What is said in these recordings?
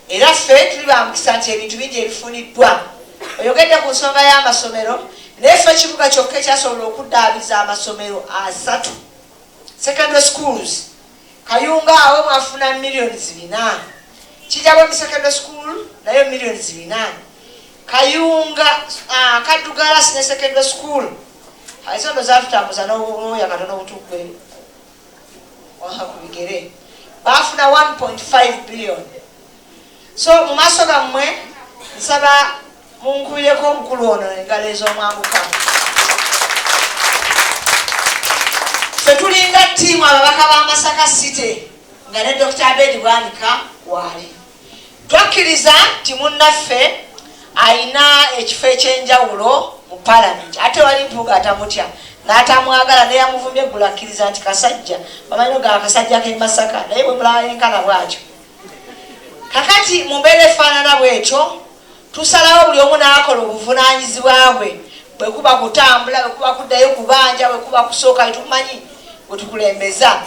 Era ffe tuli ba mukisa nti ebintu bingi ebifuniddwa. Oyogedde ku nsonga y'amasomero, naye ffe kibuga kyokka ekyasobola okuddaabiriza amasomero asatu, secondary schools. Kayunga awo mwafuna millions 400, Kijabwemi Secondary School nayo millions 400, Kayunga, Kaddugala Senior Secondary School, ezo ndo zatutambuza n'oya katono obutugwe ku bigere, bafuna 1.5 billion. So mu maaso gammwe nsaba munkubireko omukulu ono engalo ez'omwanguka. Ffe tulinga ttiimu, ababaka ba Masaka City nga ne Dr Abed Bwanika waali, twakkiriza nti munnaffe ayina ekifo ekyenjawulo mu Palamenti, ate wali Mpuuga atamutya n'atamwagala neyamuvumye eggulu, akkiriza nti kasajja bamanyi ga akasajja k'e Masaka, naye bwe mulaba yenkana bwatyo. Kakati mu mbeera efaanana bwetyo, tusalawo buli omu n'akola obuvunaanyizibwa bwe, bwe kuba kutambula, bwe kuba kuddayo kubanja, bwe kuba kusooka, tetumanyi bwe tukulembeza,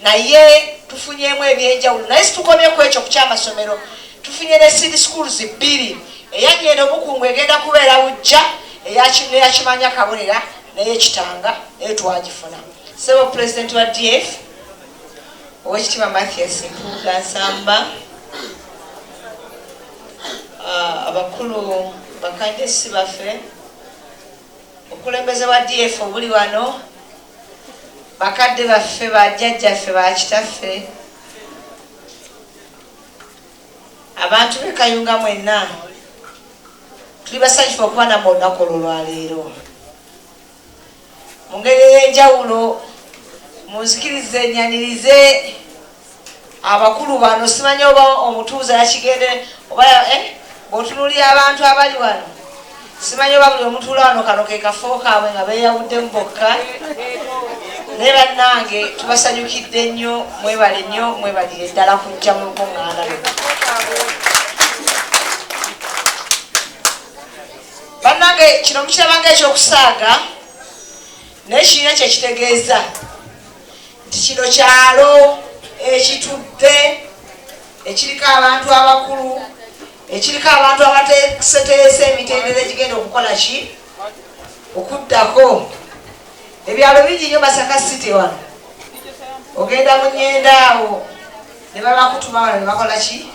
naye tufunyemu ebyenjawulo. Naye situkomye ku ekyo. Ku kyamasomero tufunye ne seed schools bbiri, eyanyenda omukungu egenda kubeera bujja, neyakimanya kabonera naye ekitanga naye twagifuna. Sebo Pulezidenti wa DF, Owekitiibwa Mathias Mpuuga Nsamba, abakulu bakandesi baffe, obukulembeze bwa DF obuli wano, bakadde baffe, bajjajjaffe, bakitaffe, abantu b'e Kayunga mwenna, tuli basanyufu okuba nammwe olunaku olwo lwaleero. Mu ngeri ey'enjawulo munzikirize nyanirize abakulu bano. Simanyi oba omutuuze yakigende oba bw'otunuulira abantu abali wano, simanyi oba buli omutuula wano kano ke kafo kaabwe nga beeyawuddemu bokka, naye bannange tubasanyukidde nnyo. Mwebale nnyo, mwebalire ddala kujja mu lukuŋŋaana luno. Bannange, kino mukirabanga ekyokusaaga, naye kirina kyekitegeeza nti kino kyalo ekitudde, ekiriko abantu abakulu, ekiriko abantu abateeseteese emitendera egigenda okukola ki okuddako. Ebyalo bingi nnyo Masaka City wano, ogenda mu nyenda awo ne babakutuma wano ne bakola ki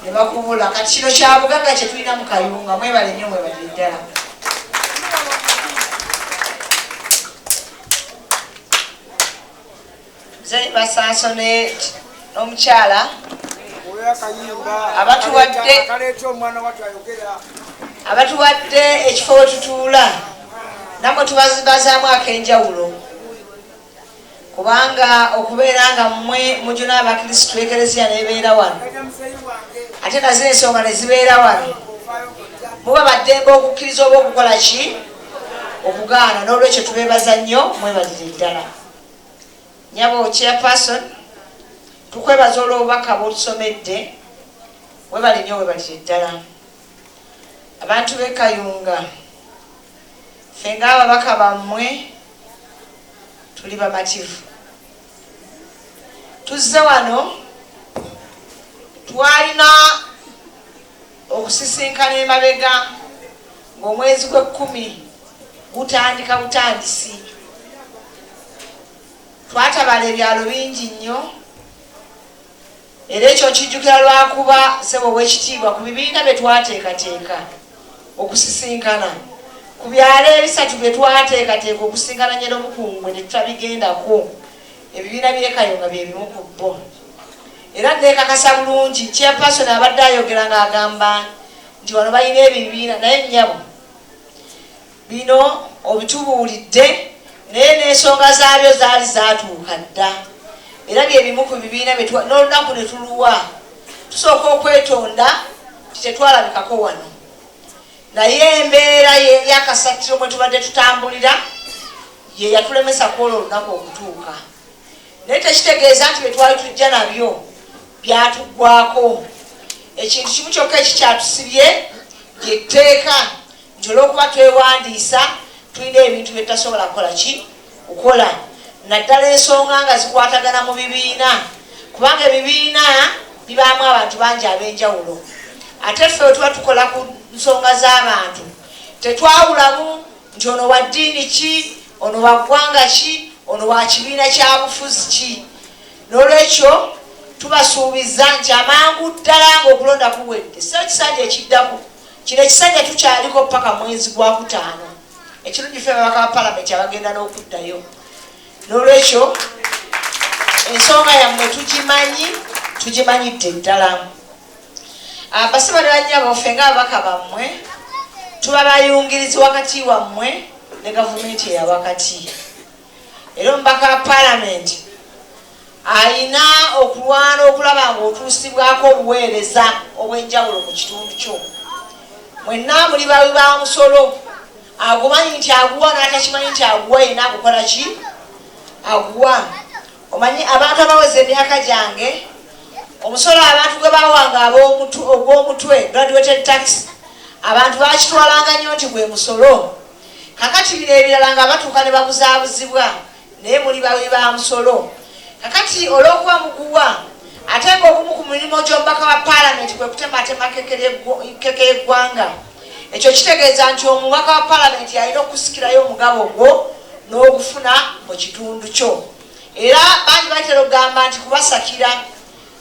ne bakubula. Kati kino kyabugagga kye tulina mu Kayunga. Mwebale nnyo, mwebalire ddala. Muzeeyi Basanso n'omukyala abatuwadde ekifo we tutuula, nammwe tubazibazaamu ak'enjawulo, kubanga okubeera nga mmwe mujuna abakristu, Ekereziya nebeera wano, ate nazo ensonga ne zibeera wano, muba baddembe okukkiriza oba okukola ki okugaana. N'olwekyo tubeebaza nnyo, mwebalire ddala. Nyabo Chairperson, tukwebaza olw'obubaka bw'otusomedde. Webale nnyo, webalire ddala. Abantu b'e Kayunga, ffe ng'ababaka bammwe tuli bamativu. Tuzze wano, twalina okusisinkana emabega ng'omwezi gw'ekkumi gutandika butandisi. Twatabala ebyalo bingi nnyo, era ekyo nkijjukira lwakuba, ssebo ow'ekitiibwa, ku bibiina bye twateekateeka okusisinkana, ku byalo ebisatu bye twateekateeka okusinkana nye n'omukungwe ne tutabigendako, ebibiina by'e Kayunga bye bimu ku bo. Era neekakasa bulungi, Chairperson abadde ayogera ng'agamba nti wano balina ebibiina, naye nnyabo bino obitubuulidde, naye n'ensonga zaabyo zaali zaatuuka dda, era byebimu ku bibiina n'olunaku ne tuluwa. Tusooka okwetonda nti tetwalabikako wano, naye embeera y'akasattiro mwe tubadde tutambulira ye yatulemesa kwola olunaku okutuuka, naye tekitegeeza nti bye twali tujja nabyo byatuggwako. Ekintu kimu kyokka ekikyatusibye lyetteeka, nti olwokuba twewandiisa tulina ebintu bye tutasobola kukola ki kukola, naddala ensonga nga zikwatagana mu bibiina, kubanga ebibiina bibaamu abantu bangi ab'enjawulo. Ate ffe bwe tuba tukola ku nsonga z'abantu tetwawulamu nti ono wa ddiini ki, ono wa ggwanga ki, ono wa kibiina kya bufuzi ki. N'olwekyo tubasuubiza nti amangu ddala ng'okulonda kuwedde, si ekisanja ekiddako, kino ekisanja tukyaliko paka mwezi gwa kutaano. Ekirungi ffe ababaka ba palamenti abagenda n'okuddayo. N'olwekyo ensonga yammwe tugimanyi, tugimanyidde ddala. Abasaba ne bannyabo, ffe ng'ababaka bammwe tuba bayungirizi wakati wammwe ne gavumenti eyawakati. Era omubaka wa palamenti ayina okulwana okulaba ng'otuusibwako obuweereza obw'enjawulo mu kitundu kyo. Mwenna muli bawi ba musolo, agumanyi nti aguwa n'atakimanyi nti aguwa yenna agukola ki? Aguwa. Omanyi abantu abaweza emyaka gyange, omusolo abantu gwe bawanga ogw'omutwe, graduated tax, abantu bakitwalanga nnyo nti gwe musolo. Kakati bino ebirala nga batuuka ne babuzaabuzibwa, naye muli bawi ba musolo. Kakati olw'okuba muguwa, ate ng'ogumu ku mirimu gy'omubaka wa paalamenti kwe kutematema keke y'eggwanga, ekyo kitegeeza nti omubaka wa paalamenti alina okusikirayo omugabo gwo n'ogufuna mu kitundu kyo. Era bangi batera okugamba nti kubasakira,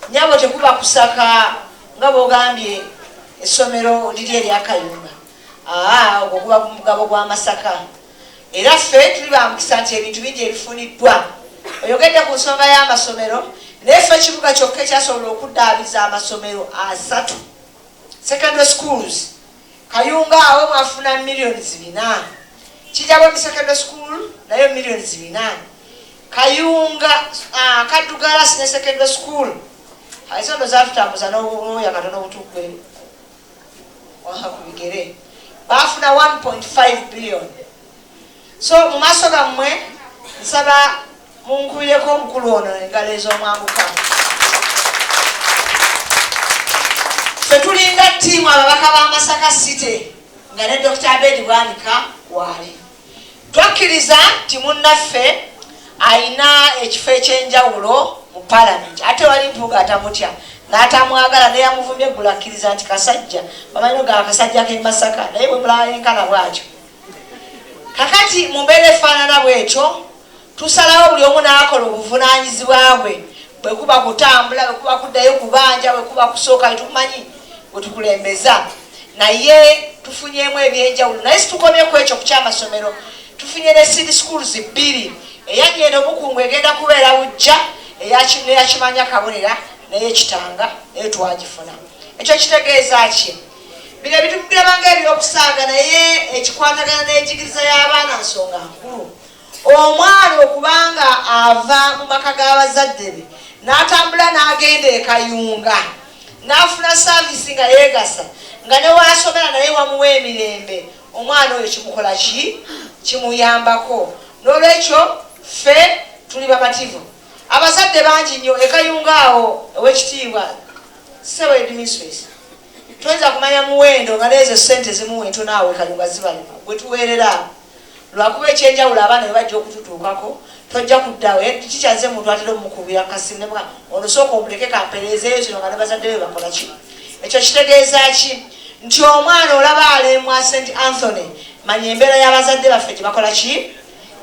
nnyabo tekuba kusaka nga bw'ogambye essomero liri erya Kayunga. Ogwo guba mugabo gwa Masaka. Era ffe tuli ba mukisa nti ebintu bingi ebifuniddwa. Oyogedde ku nsonga y'amasomero, naye ffe ekibuga kyokka ekyasobola okuddaabiriza amasomero 3 secondary schools. Kayunga awo mwafuna 4 million, Kijjabwemi secondary school nayo 4 million, Kayunga, Kaddugala senior secondary school ezo ndo zatutambuza n'oya katono obutugwe ku bigere, bafuna 1.5 billion. So mu maaso gammwe nsaba munkubireko omukulu ono engalo ez'omwanguka. Ffe tulinga ttiimu ababaka ba Masaka City nga ne Dr Abed Bwanika waali, twakkiriza nti munnaffe ayina ekifo ekyenjawulo mu palamenti, ate wali Mpuuga atamutya n'atamwagala neyamuvumye eggulu, akkiriza nti kasajja bamanyi ga akasajja k'e Masaka, naye bwe mulaba yenkana bwatyo. Kakati mu mbeera efaanana bwetyo, tusalawo buli omu n'akola obuvunaanyizibwa bwe, bwe kuba kutambula, bwe kuba kuddayo kubanja, bwe kuba kusooka, tetumanyi bwe tukulembeza, naye tufunyemu ebyenjawulo. Naye situkomye ku ekyo. Ku kyamasomero tufunye ne seed schools bbiri, eyanyenda omukungu egenda kubeera bujja, neyakimanya kabonera neyekitanga, naye twagifuna. Ekyo kitegeeza ki? Bino ebintu birabanga ebyokusaaga, naye ekikwatagana n'enjigiriza y'abaana nsonga nkulu. Omwana okubanga ava mu maka g'abazadde be n'atambula n'agenda ekayunga n'afuna service nga yeegasa, nga ne waasomera naye wamuwa emirembe, omwana oyo kimukola ki? Kimuyambako. N'olwekyo ffe tuli bamativu. Abazadde bangi nnyo ekayunga awo. Owekitiibwa ssebo headmistress, toyinza kumanya muwendo nga neezo sente zimuwa entono awo ekayunga zibalema gwe tuweerera, lwakuba ekyenjawulo abaana bwe bajja okututuukako tojja kuddawo. Kikyaze muntu atera omukubira kasimu nemuga ono sooka omuleke kampereezeeyo zino, nga ne bazadde be bakola ki? Ekyo kitegeeza ki? Nti omwana olaba alemwa St Anthony, manya embeera y'abazadde baffe gye bakola ki,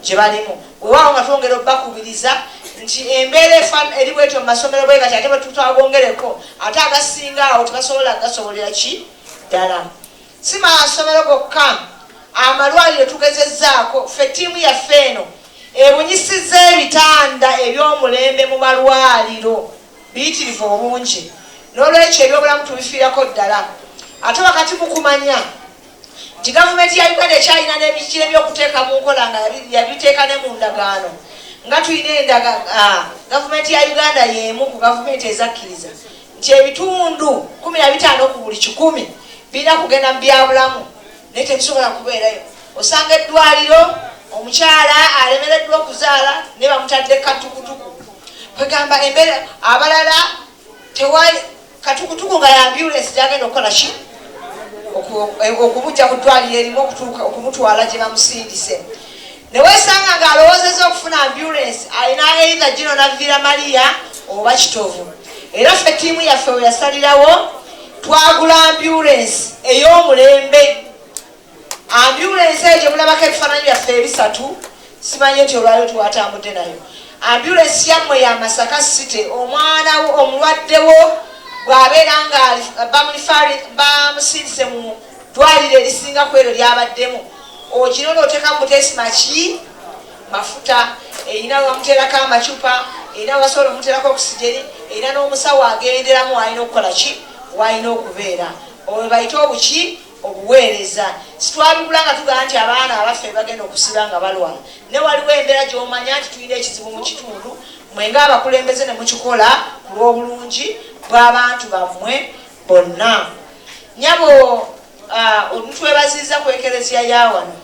gye balimu. Weewaawo nga twongera obbakubiriza nti embeera eri bwetyo mu masomero bwe gati, ate bwe tutwagongereko ate agasinga awo tebasobola gasobolera ki ddala. Si masomero gokka, amalwaliro tugezezzaako. Ffe ttiimu yaffe eno ebunyisizza ebitanda eby'omulembe mu malwaliro biyitirivu obungi. N'olwekyo ebyobulamu tubifiirako ddala. Ate wakati mukumanya nti gavumenti ya Uganda ekyalina n'ebikiro ebyokuteeka mu nkola nga yabiteeka ne mu ndagaano, nga tulina endaga, gavumenti ya Uganda y'emu ku gavumenti ezakkiriza nti ebitundu 15 ku buli kikumi birina kugenda mu byabulamu, naye tebisobola kubeerayo. Osanga eddwaliro omukyala alemereddwa okuzaala naye bamutadde katukutuku, kwegamba embeera abalala tewali katukutuku nga ya ambulance gyagenda okukola ki, okumujja ku ddwaliro erimu okutuuka okumutwala gye bamusindise. Newesanga ng'alowoozeza okufuna ambulance, alina either gino naviira Maria oba Kitovu. Era ffe ttiimu yaffe we yasalirawo twagula ambulensi ey'omulembe. Ambulensi eyo gye mulabako ebifaananyi byaffe ebisatu, simanyi nti olwaliro twatambudde nayo. Ambulensi yammwe ya Masaka City, omwana wo omulwadde wo bw'abeera nga bamusindise mu ddwaliro erisinga ku eryo ly'abaddemu, oginona oteekamu buteesi maki mafuta, erina webamuteerako amacupa, erina webasobola omuteerako okisigeni, erina n'omusawo agenderamu w'alina okukola ki, w'alina okubeera. Obwo bayite obuki obuweereza. Sitwabigula nga tugamba nti abaana abaffe bagenda okusiba nga balwala, ne waliwo embeera gy'omanya nti tulina ekizibu mu kitundu, mwe ng'abakulembeze ne mukikola ku lw'obulungi bw'abantu bammwe bonna. Nyabo, ntwebaziza ku ekereziya ya wano,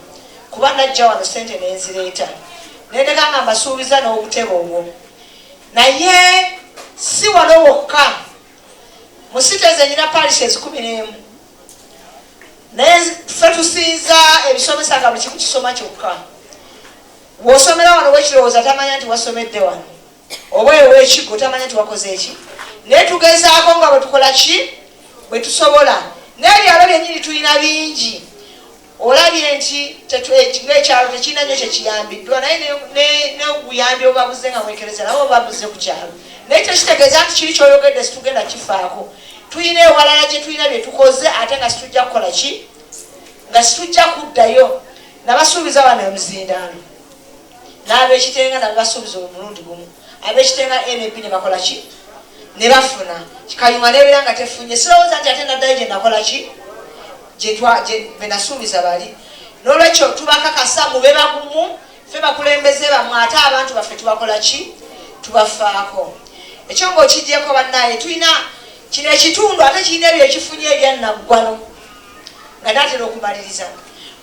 kuba najja wano ssente nenzireeta nendeka nga mbasuubiza n'obutebe obwo, naye si wano wokka. Mu site zenyina parishes 11, naye ffe tusinza ebisomesa nga buli kimu kisoma kyokka. Bw'osomera wano wekirowooza tamanya nti wasomedde wano, oba ewekigo tamanya nti wakoze eki, naye tugezaako nga bwe tukola ki bwe tusobola. N'ebyalo byennyini tulina bingi, olabye nti ng'ekyalo tekirina nnyo kyekiyambiddwa, naye n'obuyambi obubabuze nga mwekereza nabo babuze ku kyalo, naye tekitegeeza nti kiri kyoyogedde situgenda kifaako. Tulina ewalala gye tulina bye tukoze ate nga situjja kukola ki, nga situjja kuddayo. Nabasuubiza wano emizindaalo n'ab'ekitenga, nabasuubiza omulundi gumu ab'ekitenga NAP ne bakola ki, ne bafuna Kayunga nebeera nga tefunye. Sirowooza nti ate naddayo gye nakola ki, gye nasuubiza bali. N'olwekyo tubakakasa mube bagumu, ffe bakulembeze bammwe, ate abantu baffe tubakola ki, tubafaako. Ekyo ng'okigyeko bannaye, tulina kino ekitundu ate kirina ebyo ekifunye ebyannaggwano nga naatera okumaliriza.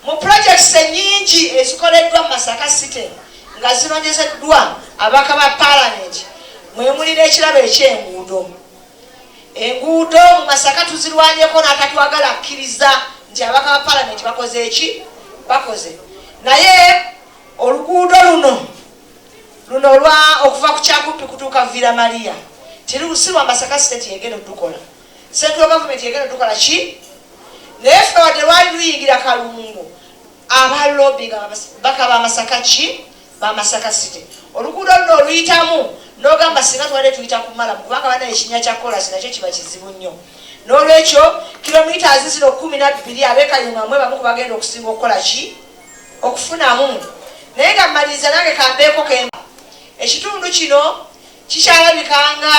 Mu projects ennyingi ezikoleddwa mu Masaka City nga zinonyezeddwa ababaka ba Paalamenti, mwe muli n'ekirabo eky'enguudo. Enguudo mu Masaka tuzirwanyeko n'atatwagala akkiriza nti ababaka ba Paalamenti bakoze eki, bakoze. Naye oluguudo luno luno olwa okuva ku Kyakumpi kutuuka Villa Maria si lwa Masaka City yegenda odukola, Central Government yegenda odukola ki, naye ffe wadde lwali luyingira Kalungu, abalobi nga baka ba Masaka ki, ba Masaka City, oluguudo luno oluyitamu n'ogamba singa tubadde tuyita ku malamu, kubanga bana ekinnya kya kolasi nakyo kiba kizibu nnyo. N'olwekyo kilomita zino 12 ab'e Kayunga mwe bamu ku bagenda okusinga okukola ki, okufunamu. Naye nga mmaliriza nange kambeeko kemba, ekitundu kino kikyalabikanga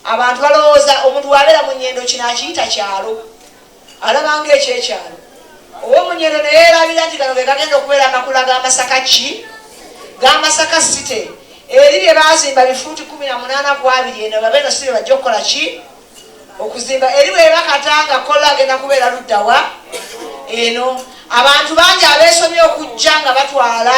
abantu balowooza omuntu wabeera mu Nyendo kino akiyita kyalo, alabanga ekyekyalo ow'omunyendo neyeerabira nti gano ge gagenda okubeera amakula ga Masaka ki, ga Masaka City. Eri bye baazimba bifuuti 18 ku 20, eno babeeno si be bajja okukola ki, okuzimba eri. Bwe bakata nga kola agenda kubeera luddawa eno? Abantu bangi abeesomye okujja nga batwala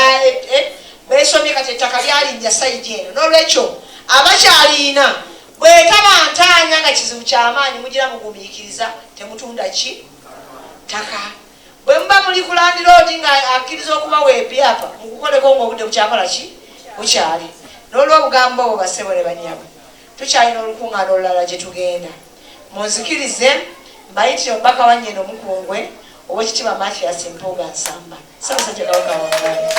beesomye, kati ettaka lyalinnya side eno. N'olwekyo abakyaliina bwetaba ntaanya nga kizibu kyamaanyi, mugira mugumiikiriza, temutunda ki ttaka. Bwe muba muli ku landlord nga akkiriza okubawa ebyapa, mukukoleko ng'obudde bukyakola ki, bukyali. N'olwobugambo obwo, basebo ne banyabo, tukyalina olukuŋŋaana olulala gye tugenda. Munzikirize mbayitire omubaka wa Nnyendo Mukungwe, Owekitiibwa Mathias Mpuuga Nsamba. Ssaabasajja Kabaka wangaali.